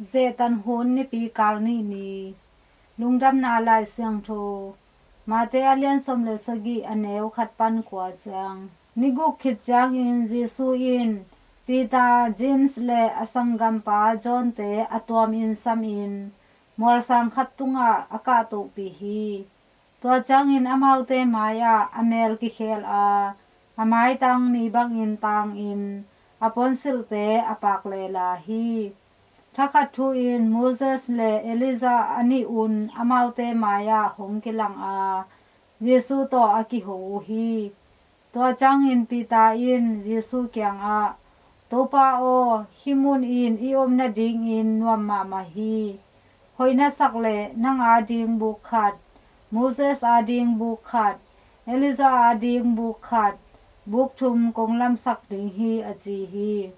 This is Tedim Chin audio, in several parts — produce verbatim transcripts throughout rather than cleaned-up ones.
Zehtan hun nipi kal nih ni. Lungdamna Lai Siangtho Mate a lian sawm le sagih, a neu khat pan kua ciang. Ni guk khit ciangin Jesu in Peter, James le a sanggampa John-te a tuamin samin mualsang khat tungah a kahtohpih hi. Tua ciangin amaute mai-ah a mel kikhel a, a maitang ni bangin tangin a ponsilhte a pak lela hi. Thakhat thu-in Moses le Elijah a nih un amaute mai-ah hong kilang a, Jesu tawh a kiho uh hi. Tua ciangin Peter in Jesu kiangah, Topa aw, hih mun in i om nadingin nuam mahmah hi. Hoih na sak leh nang ading buk khat, Moses ading buk khat, Elijah ading buk khat, buk thum kong lamsak ding hi, a ci hi.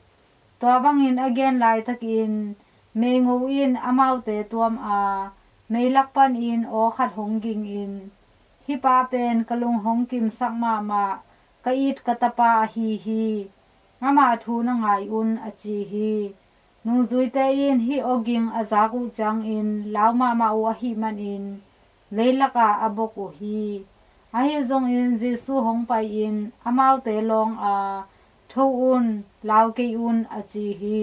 Tua bangin a gen laitakin meigo in amaute tuam a, meilak panin aw khat hong gingin, Hih pa pen ka lung hong kimsak mahmah, ka it ka tapa ahi hi. Ama thu na ngai un, a ci hi. Nungzuite in hih awging a zak uh ciangin lau mahmah uh ahih manin leilakah a bok uh hi. Ahi zongin Jesu hong pai-in amaute lawng a, Tho un, lau kei un, a ci hi.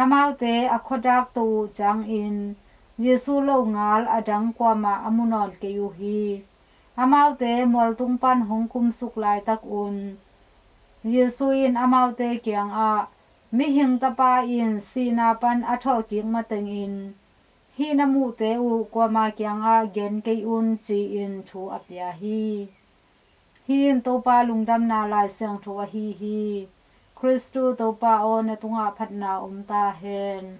Amaute a khuadak to uh ciangin Jesu longal a dang kuamah a mu nawn kei uh hi. Amaute mualtung pan hong kumsuk laitakun Jesu in amaute kiangah, Mihing Tapa in sihna pan a tholhkik matengin hih na muhte uh kuama kiangah gen kei un, ci-in thu a pia hi. Hih in Topa Lungdamna Lai Siangtho ahi hi. Khristu Topa aw, na tungah phatna om ta hen.